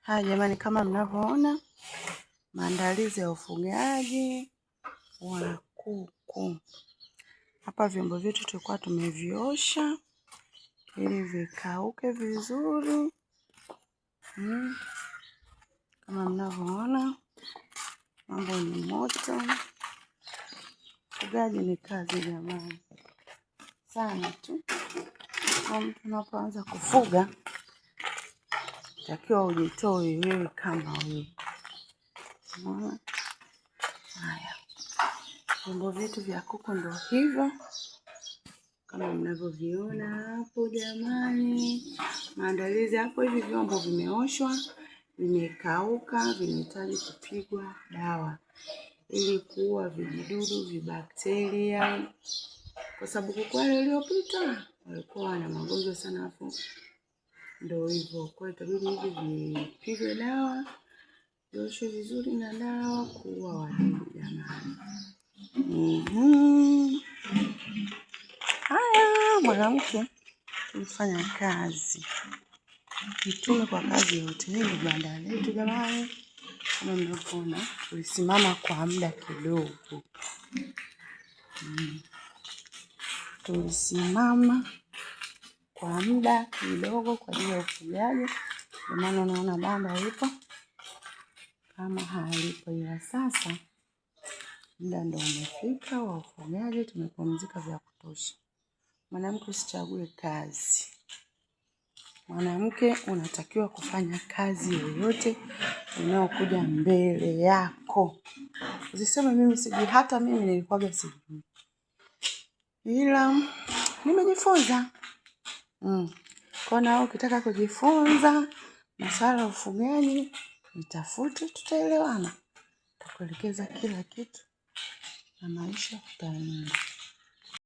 Haya jamani, kama mnavyoona maandalizi ya ufugaji wa kuku. Hapa vyombo vyetu tulikuwa tumeviosha ili vikauke vizuri. Kama mnavyoona mambo ni moto. Ufugaji ni kazi jamani, sana tu. Kwa mtu unapoanza kufuga takiwa ujitoe wewe kama wewe. Unaona? Haya, vyombo vyetu vya kuku ndo hivyo kama mnavyoviona hapo jamani. Maandalizi hapo, hivi vyombo vimeoshwa, vimekauka, vinahitaji kupigwa dawa ili kuua vijidudu, vibakteria, kwa sababu kuku wale waliopita walikuwa wana magonjwa sana, afu ndo hivyo. Kwa hiyo itabidi hivi vipigwe dawa, vioshwe vizuri na dawa kuua wadudu jamani. Haya, mwanamke mfanya kazi, jitume kwa kazi yote. Hii ni banda letu jamani, kama mnavyoona tulisimama kwa muda kidogo. Tulisimama kwa muda kidogo kwa ajili ya ufugaji, ndio maana unaona banda lipo kama halipo, ila sasa muda ndo umefika wa ufugaji, tumepumzika vya kutosha. Mwanamke usichague kazi. Mwanamke unatakiwa kufanya kazi yoyote inayokuja mbele yako. Usiseme mimi sijui, hata mimi nilikuwaga sijui, ila nimejifunza. Kwa na ukitaka kujifunza masuala ya ufugaji, nitafute, tutaelewana, takuelekeza kila kitu na maisha utaenda.